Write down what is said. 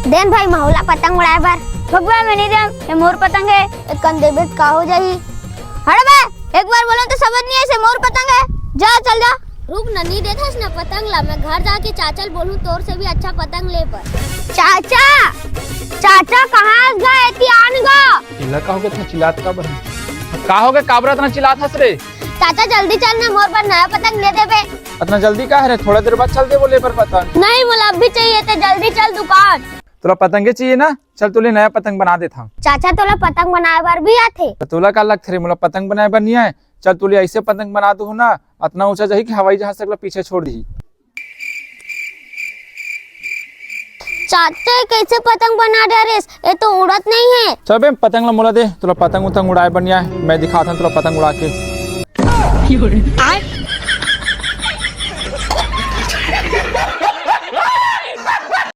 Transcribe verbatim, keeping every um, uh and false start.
देन भाई महू ला पतंग उड़ाए बर। भगवा में नहीं देम, ये मोर पतंग है। एक कन देबे त का हो जाही? हट बे, एक बार बोले तो समझ नहीं आइस, मोर पतंग है। जा, चल जा। रुक न, नहीं देथस न पतंग ला, मैं घर जाके चाचा ल बोलूं तोर से भी अच्छा पतंग ले बर। चाचा, चाचा कहाँ हस गा, एती आन गा। एला का हो गे, इतना चिल्लात काबर हस? का हो गे, काबर इतना चिल्लात हस रे? चाचा जल्दी चल ना, मोर बर नया पतंग ले देबे। इतना जल्दी का है रे, थोड़ा देर बाद चल देबो ले बर पतंग। नहीं, मोला अभी चाहिए, ते जल्दी चल दुकान। तोला पतंगे चाहिए ना, चल तोले नया पतंग बना देथंव। चाचा तोला पतंग बनाए बर भी आथे? त तोला का लगथे रे, मोला पतंग बनाए बर नहीं आए। चल तोले ऐसे पतंग बना दूहूं ना, अतना ऊंचा जाही कि हवाई जहाज तक ला पीछे छोड़ दिही। चाचा, कैसे पतंग बना डरेस? ये तो उड़त नहीं है। चल बे, पतंग ला मोला दे, तोला पतंग उतंग उड़ाए बर नहीं आए, मैं दिखाथंव तोला पतंग उड़ा के।